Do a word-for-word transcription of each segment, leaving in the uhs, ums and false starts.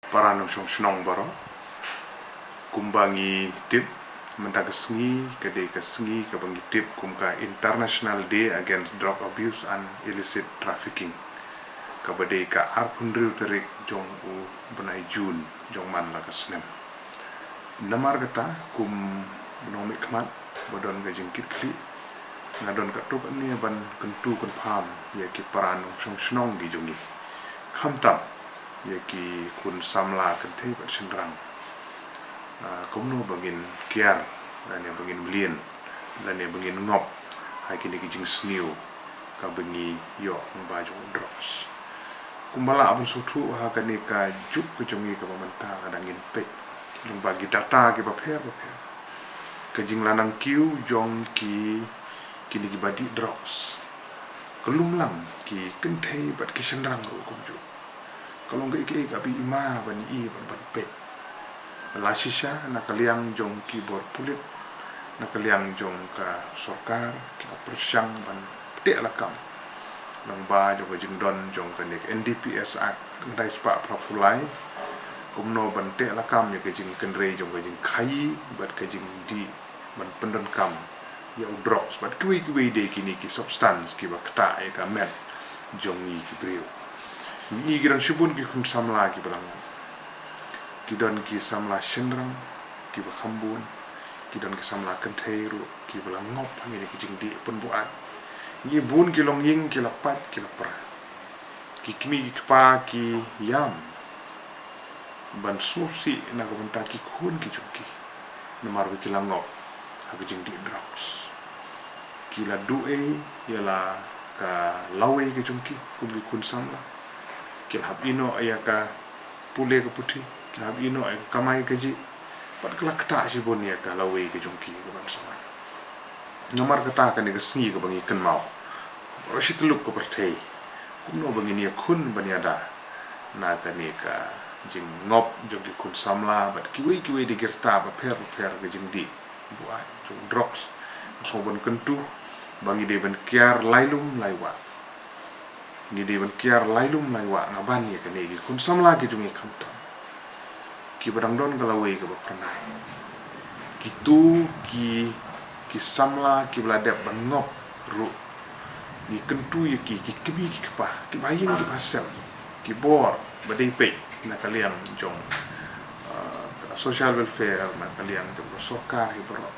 Para nongshong shnong baroh, kumba ngi tip, mynta ka sngi ka dei ka sngi kaba ngi tip kum ka International Day Against Drug Abuse and Illicit Trafficking, kaba dei ka arphew hynriew tarik jong u bnai Jun jong man la ka snem. Namar kata, kum u nongmihkhmat ba don ka jingkitkhlieh, nga don katto katne ban kyntu kynpham ïa ki para nongshong shnong ki jong ngi, khamtam ïa ki khun samla kynthei bad shynrang. Ah, kumno ba ngin kiar, lane ba ngin mlien, lane ba ngin ngop ha kine ki jingsniew kaba ngi ïoh lyngba jong drugs. Kumba lah ban sngewthuh ha kane ka juk ka jong ngi kaba mynta, lada ngin peit lyngba ki data kiba pher bapher, ka jinglanangkiew jong ki, kine kiba dih drugs, ka lum lang ki kynthei bad ki shynrang ruh kumjuh. Ka long kaei kaei kaba i ma ban i ban, ban peit. La shisha na ka liang jong ki bor pulit, na ka liang jong ka sorkar, ki la pyrshang ban teh lakam lyngba jong ka jingdon jong kane ka N D P S Act, khyndai spah phra phew lai, kumno ban teh lakam ïa ka jingkynrei jong ka jingkhaïi bad ka jingdih ban pyndonkam ïa u drugs bad kiwei kiwei de kine ki substance kiba ktah ïa ka met jong ngi ki briew. Ngi i ki don shibun ki khun samla kiba la ngop. Ki don ki samla shynrang kiba kham bun. Ki don ki samla kynthei ruh kiba la ngop ha kine ki jingdih pynbuaid. Ngi i bun ki longïing ki la pait ki la pra. Ki kmie ki kpa ki ïam ban sngewsih na ka bynta ki khun ki jong ki, namar ba ki la ngop ha ka jingdih drugs. Ki la duh ei ïa la ka lawei ka jong ki kum ki khun samla. Ki la hap ïeh noh ïa ka pule ka puthi, ki la hap ïeh noh ïa ka kamai kajih, bad ki la ktah shibun ïa ka lawei ka jong ki kaban sah. Namar kata kane ka sngi kaba ngi kynmaw baroh shi tyllup ka pyrthei, kumno ba ngin ïakhun ban ïada na kane ka jingngop jong ki khun samla bad kiwei kiwei de ki rta bapher bapher ka jingdih buaid jong drugs. Nga sngew ban kyntu ba ngi dei ban kiar lai lum lai wah. Ngi dei ban kiar lai lum lai wah, nga ban ïa kane ki khun samla ki jong ngi khamtam, kiba dang don ka lawei kaba phyrnai. Kito ki, ki samla kiba la dep ban ngop ruh, ngi kyntu ïa ki, ki kmie ki kpa, kiba ha ïing kiba ha sem, ki bor ba dei peit na ka liang jong, ah, social welfare, na ka liang jong ka sorkar hi baroh,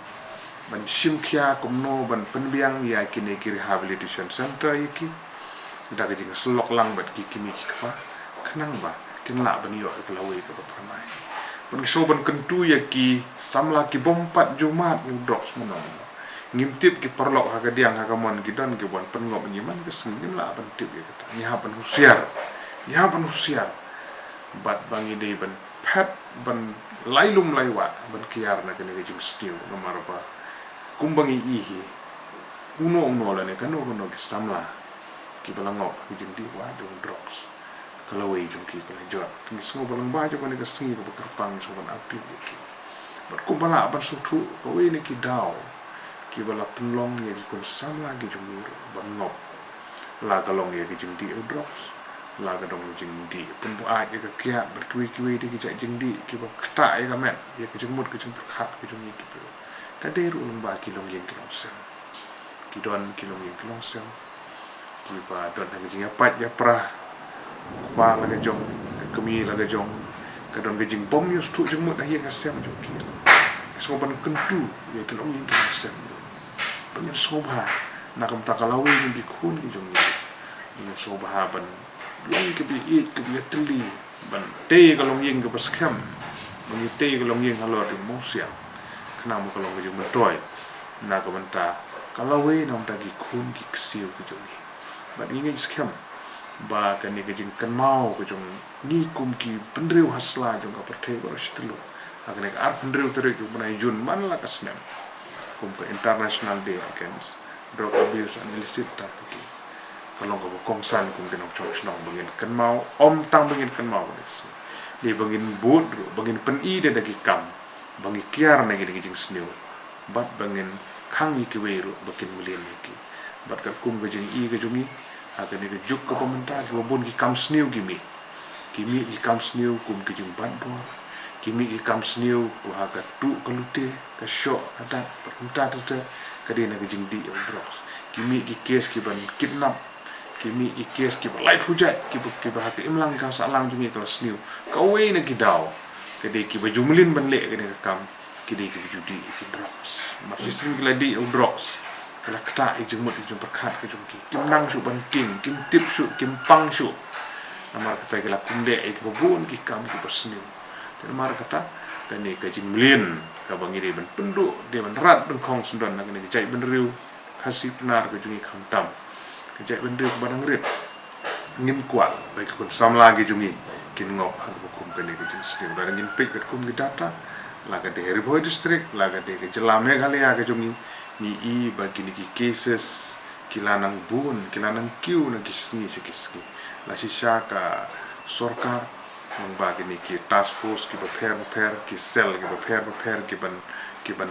ban shim khia kumno ban pynbiang ïa kine ki rehabilitation center ïa ki da ka jingsyllok lang bad ki kmie ki kpa, khnang ba kin lah ban ïoh ïa ka lawei kaba phyrnai. Bad ngi sngew ban kyntu ïa ki samla ki bym pat ju mad ïa u drugs mynno mynno. Ngim tip ki paralok ha ka diang ha ka mon ki don kiban pynngop ïa ngi man ka sngi, ngim lah ban tip ïa kata. Ngi hap ban husiar. Ngi hap ban husiar. Bad ba ngi dei ban phet ban lai lum lai wah ban kiar na kane ka jingsniew, namar ba kumba ngi i hi, uno uno lane kano kano ki samla kiba la ngop ha ka jingdih buaid jong drugs, ka lawei jong ki ka la jot. Ngi sngew ba lyngba jong kane ka sngi kaba kyrpang ngi sngew ban appeal ïa ki. Bad kumba lah ban sngewthuh, kawei na ki daw kiba la pynlong ïa ki khun samla ki jong ngi ruh ban ngop, la ka long ïa ka jingdih drugs, la ka long jingdih pynbuaid ïa ka kiad bad kiwei kiwei de ki jait jingdih kiba ktah ïa ka met, ïa ka jingmut ka jingpyrkhat ka jong ngi ki briew. Ka dei ruh lyngba ki longïing ki longsem. Ki don ki longïing ki longsem kiba don ha ka jingïapait ïapra, u kpa la ka jong, ka kmie la ka jong, ka don ka jingbym ïoh sngewthuh jingmut ha ïing ha sem jong ki. Ki sngew ban kyntu ïa ki longïing ki longsem ba ngin sngewbha na ka bynta ka lawei jong ki khun ki jong ngi. Ngin sngewbha ban long kiba ïeit, kiba ïatylli, ban tei ka longïing kaba skhem, ban ïatei ka longïing halor jong u Mawsiang, khnang ba ka long ka jingmyntoi na ka bynta ka lawei, na ka bynta ki khun ki ksiew ki jong ngi. Bad ngi ngeit skhem ba kane ka jingkynmaw ka jong ngi kum ki briew ha sla jong ka pyrthei baroh shi tyllup, ha kane ka arphew hynriew tarik jong u bnai Jun man la ka snem, kum ka International Day Against Drug Abuse and Illicit Trafficking, ka long kaba kongsan kum ki nongshong shnong ba ngin kynmaw, ym tang ba ngin kynmaw, ba ngin, dei ba ngin bud ruh, ba ngin pyni da ki kam, ba ngi kiar na kine ki jingsniew, bad ba ngin khang ïa kiwei ruh ba kin mlien ïa ki. Bad katkum ka jingïohi ka jong ngi ha kane ka juk kaba mynta, kiba bun ki kam sniew ki mih, Ki mih ki kam sniew kum ki jingbat bor, ki mih ki kam sniew kum ha ka tuh ka lute, ka shoh ka dak, bad kumta ter ter, ka dei na ka jingdih ïa u drugs. Ki mih ki kes ki ban kidnap, ki mih ki kes ki ba laiphew jait, ki ba, ki ba ha ka imlang ka sahlang jong ngi ka la sniew. Kawei na ki daw ka dei ki ba ju mlien ban leh kane ka kam, ki dei ki ba ju dih ïa ki drugs. Mar shisien ki la dih ïa u drugs, ka la ktah ïa ka jingmut ïa ka jingpyrkhat ka jong ki. Kim nang shuh ban tieng, kim tip shuh, kim pang shuh. Namar kata ki la pynleh ïa ki ba bun ki kam ki ba sniew. Te namar kata, kane ka jingmlien kaba ngi dei ban pynduh, dei ban rat dyngkhong syndon na kane ka jaitbynriew Khasi Pnar ka jong ngi, khamtam ka jaitbynriew kaba dang rit. Ngim kwah ba ki khun samla ki jong ngi kin ngop ha kaba kum kane ka jingsniew. Lada ngin peit katkum ki data, la ka dei Ri Bhoi District, la ka dei ka jylla Meghalaya ka jong ngi, ngi i ba kine ki cases ki la nang bun, ki la nang kiew na ki sngi sha ki sngi. La shisha ka sorkar, nang ba kine ki task force ki bapher bapher, ki cell ki bapher bapher, ki ban, ki ban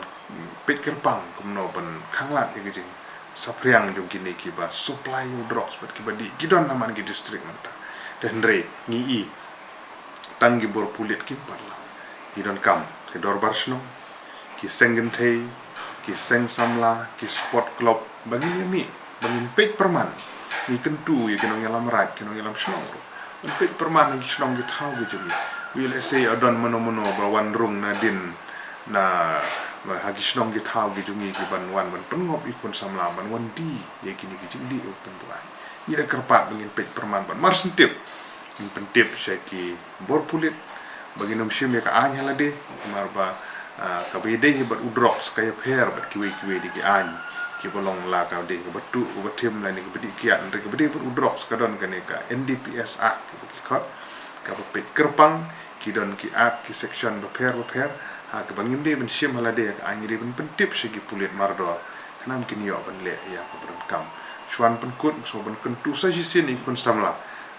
peit kyrpang kumno ban khanglad ïa ka jingsaphriang jong kine ki ba supply ïa u drugs bad ki ba dih, ki don ha man ki district mynta. Te hynrei ngi i tang ki bor pulit kim pat lah. Ki donkam ki dorbar shnong, ki seng kynthei, ki seng samla, ki sport club, ba ngin ïa mih, ba ngin peit pyrman. Ngi kyntu ïa ki nongïalam raid, ki nongïalam shnong ruh ban peit pyrman ha ki shnong ki thaw ki jong ngi. Wi lehse ïa don mano mano ba wan rung na dien na, ha ki shnong ki thaw ki jong ngi, ki ban wan ban pynngop ïa ki khun samla, ban wan die ïa kine ki jingdih ïa u pynbuaid. Ngi da kyrpad ba ngin peit pyrman ban marshen tip, ngin pyntip sha ki bor pulit ba ngin ym shim ïa ka aiñ ha lade. Namar ba, ah, kaba ïadei hi bad u drugs ka ïapher bad kiwei kiwei de ki aiñ kiba long, la ka dei kaba tuh, kaba tim, lane kaba dih kiad. Hynrei kaba dei bad u drugs ka don kane ka N D P S Act kaba ki khot, kaba peit kyrpang. Ki don ki act, ki section bapher bapher, ha kaba ngim dei ban shim ha lade ïa ka aiñ, ngi dei ban pyntip sha ki pulit mardor, khnang ba kin ïoh ban leh ïa kaba donkam. Shuwa ban pynkut, shuwa ban kyntu sa shisien ïa ki khun samla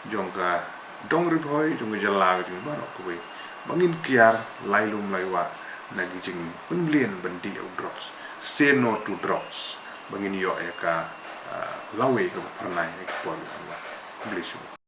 jong ka dong Ri Bhoi, jong ka jylla ka jong ngi baroh kawei, ba ngin kiar lai lum lai wah na ki jingpynmlien ban dih ïa u drugs. Say no to drugs, ba ngin ïoh ïa ka, ah, lawei kaba phyrnai ha ki por kiban wan. Khublei shibun.